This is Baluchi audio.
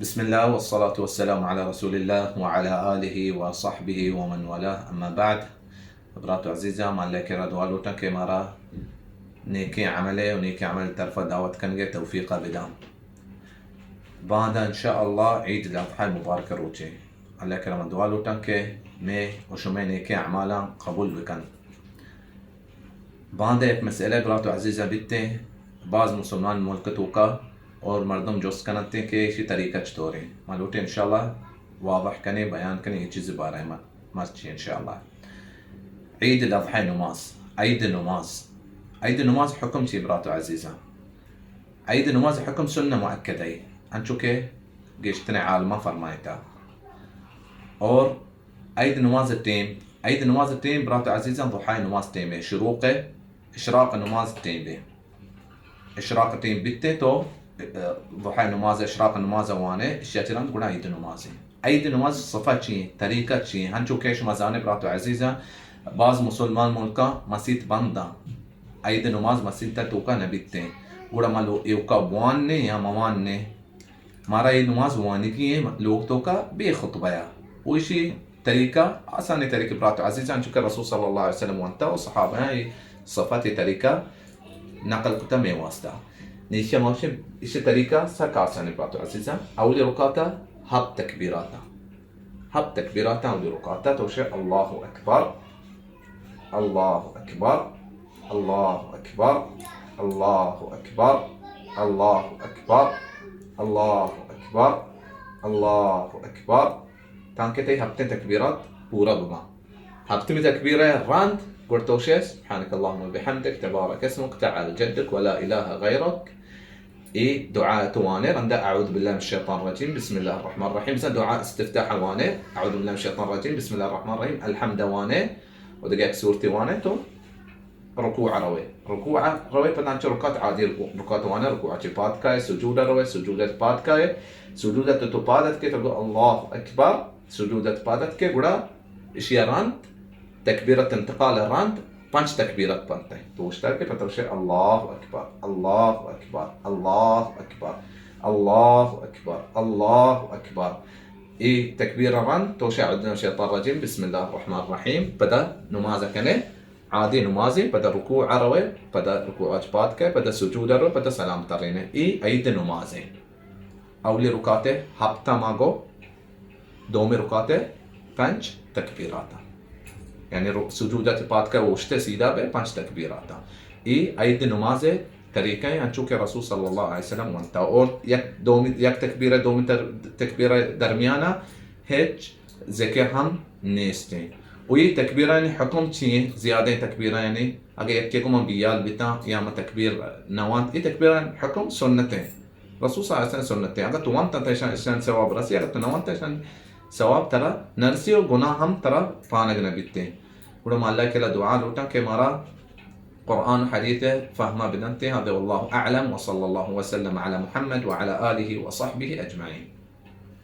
بسم اللہ والصلاة والسلام علی رسول اللہ وعلی آلہ وصحبہ ومن والاه، اما بعد۔ برات و عزیزاں، ما اللہ کرا دعا لوٹاں کہ مارا نیکیں عملے و نیکیں عمل طرفا دعوت کنگے توفیقا بداں۔ باندا انشاءاللہ عید الاضحی مبارک روچے۔ اللہ کرا ما دعا لوٹاں کہ مے و شمے نیکیں اعمالاں قبول بکن۔ باندا یک مسئلہ برات و عزیزاں بیتیں، باز مسلمان ملک توکا اور مردم جست کننتیں کہ ایشی طریقہ چطوریں۔ ما لوٹیں انشاءاللہ واضح کنیں، بیان کنیں اے چیز بارہ ما، مرچی انشاءاللہ۔ عید الاضحی نماز، عید نماز، عید نماز حکم چی برات و عزیزاں؟ عید نماز حکم سنہ مؤکدہ ای، انچو کہ گیشتریں عالماں فرمائتا۔ اور عید نماز ٹیم، عید نماز ٹیم برات و عزیزاں ضحی نماز ٹیم ہے، شروق ہے، اشراق نماز ٹیم ہے۔ اشراق ٹیم بیتے تو، ضحی نماز، اشراق نماز وانے، اشیا چرند گڑا عید نماز ہے۔ عید نماز صفہ چی ہیں، طریقہ چی ہیں؟ ہنچو کہ شما زانے برات و عزیزاں، باز مسلمان ملکاں مسیت بنداں، عید نماز مسیت توکا نبیتے۔ گڑا ما لو ایوکا بوان نے یا موان نے، مارا اے نماز وانگی ایں لوگ توکا بے خطبہ ءَ۔ و ایشی طریقہ، آسانیں طریقہ برات و عزیزاں، چونکہ رسول صلی اللہ علیہ وسلم وانتا و صحابہ اے صفت، اے طریقہ نقل کتا مے واسطہ۔ نیشہ موشن ایشی طریقہ سک آسانیں برات و عزیزاں۔ اولی رکعتا ہپت تکبیراتا۔ ہپت تکبیراتا اولی رکعتا تو شے اللہ اکبر، اللہ اکبر، اللہ اکبر، اللہ اکبر، اللہ اکبر، اللہ اکبر، اللہ اکبر، تانکہ تئی ہپتیں تکبیرات پورا بباں۔ ہپتمی تکبیر ءَ رند گڑ تو شے سبحانک اللہم و بحمدک، تبارک اسمک، تعالی جدک، ولا الہ غیرک۔ اے دعا تو وانے، رندا اعوذ باللہ من الشیطان الرجیم، بسم اللہ الرحمن الرحیم۔ بزاں دعا استفتاح وانے، اعوذ باللہ من الشیطان الرجیم، بسم اللہ الرحمن الرحیم، الحمد وانے، و دگہ یک سورتے وانے تو رکوع روے۔ رکوع روے، پدا انچو رکعت عادی رکوع، رکعت وانے، رکوع چہ پاد کائے، سجود روے، سجود پاد کائے، سجود تو پاد اتکے تو گو اللہ اکبر، سجود پاد اتکے، گڑا اشیا رند، تکبیرت انتقال رند، پنچ تکبیرت پنت۔ تو اشتر کہ پتو شے اللہ اکبر، اللہ اکبر، اللہ اکبر، اللہ اکبر، اللہ اکبر۔ اے تکبیر رند تو شے اعوذ باللہ من الشیطان الرجیم، بسم اللہ الرحمن الرحیم، پدا نماز کنے، عادی نمازی، پدا رکوع روے، پدا رکوع چہ پاد کائے، پدا سجود روے، پدا سلام ترینے۔ اے عید نمازیں۔ اولی رکعت ہپتا ما گو، دومی رکعت پنچ تکبیراتا۔ یعنی رو-، سجود ات پاد کائے اوشتے سیدھا بے پنچ تکبیراتا۔ اے عید نماز طریقہ ہیں، انچو کہ رسول صلی اللہ علیہ وسلم وانتا۔ اور یک دومی، یک تکبیر دومی تر-، تکبیر درمیانا ہچ ذکر ہم نیستیں۔ و اے تکبیرانی حکم چی ہیں؟ زیادہ تکبیرانی اگہ یکے گو من بیال بیتاں یا من تکبیر نوانت، اے تکبیرانی حکم سنت ہیں۔ رسول صلی اللہ علیہ وسلم سنت ہیں۔ اگہ تو وانت تہ اشان، اشان ثواب رسی، اگہ تو نوانت تہ اشان ثواب ترا نرسی و گناہ ہم ترا پانگ نبیتے۔ گڑا ما اللہ کلا دعا لوٹاں کہ مارا قرآن و حدیث فہما بدنتے۔ هذا والله أعلم وصلى الله وسلم على محمد وعلى آله وصحبه أجمعين۔